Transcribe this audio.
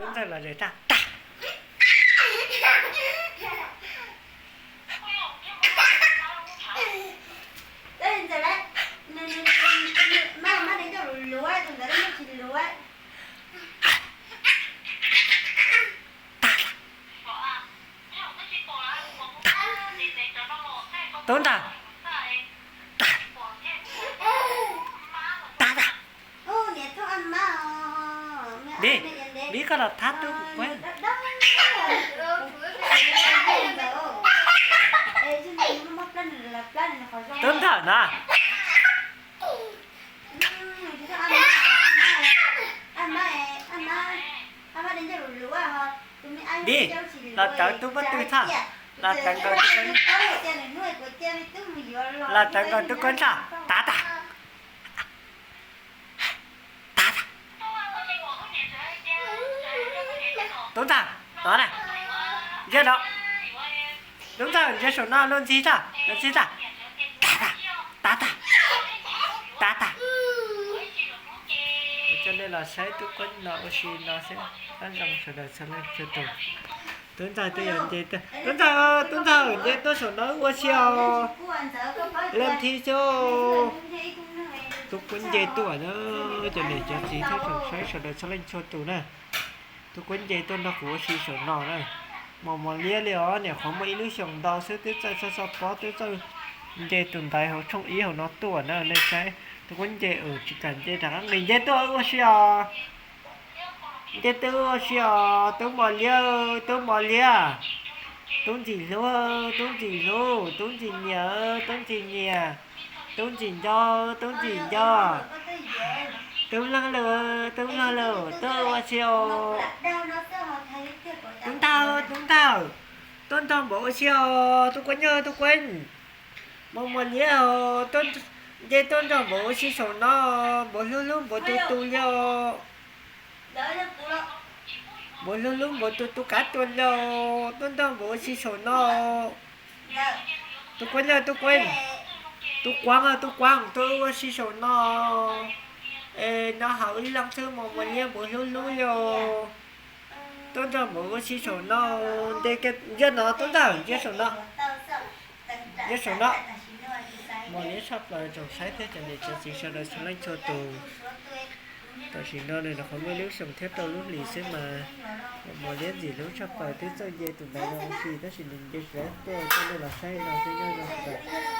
Tub ntxawg los zes tag, tag. Tub ntxawg, tag, tag, tag. Vib, vib koj los thab tub kuv kuv. Tub ntxawg na. Vib, los cawv tub pob tw txhob, los cawv nkaus tub kuv, los cawv nkaus tub kuv txhob, tav tag. Tav tag. Tub ntxawg, tod na, ntsia no. Tub ntxawg ntsia saum no, luag ntxhi tag, luag ntxhi tag. Tav tag, tav tag, tav tag. Kuv coj nej los saib tub kuab no ua si no xwb, nyob zoo sawv daws txhua leej txhua tus. Tub ntxawg twb yuav nce tuaj, tub ntxawg, tub ntxawg nce tuaj saum no ua si os. Leej thib xwb. Tub kuab nce tuaj na, cov niam cov txiv thiab tsoom saib sawv daws txhua leej txhua tus na. Tub kuab nce tuaj nrog kuv ua si saum no na. Mos mos liab li os, nyuam qhuav muaj ib lub xyoos ntau xwb twb txawj txog txoj pob, twb txawj nce tus ntaiv hauv tshooj ib hauv no tuaj na nej saib. Tub kuab nce, tsis kam nce rov qab nqis, nce tuaj ua si os. Nce tuaj ua si os, tub mos liab, tub mos liab. Tub ntxim hlub, tub ntxim hlub, tub ntxim nyiam, tub ntxim nyiam. Tub ntxim nco, tub ntxim nco. Tub leeg lawm, tub leeg lawm, tuaj ua si os. Tub ntxawg, tub ntxawg, tuaj nrog npaum ua si os, tub kuab nyuj, tub kuab. Mos mos liab os, nce tuaj nrog npaum ua si saum no, npaum hlub hlub npaum tu tu li os. Npaum hlub hlub npaum tu tu kav tuaj li os, tuaj nrog npaum ua si saum no. Tub kuab nyuj, tub kuab. Tub kuab, tub kuab, tuaj ua si saum no. Es nyob hauv ib leeg xwb, mos mos liab npaum hlub hlub li os. Tuaj nrog npaum ua si saum no. Nce, ntsia no tub ntxawg, ntsia saum no. Ntsia saum no. Mos liab tshaj plaws tsoom saib thiab cov niam cov txiv sawv daws txhua leej txhua tus. Tam sim no nws nyuam qhuav muaj ib lub xyoos thiab rau lub hlis xwb mas mos liab ntxim hlub tshaj plaws, twb txawj nce tus ntaiv no ua si tab sis nws nce tsis laib tuaj, coj nej los saib no xwb, nyob zoo sawv daws.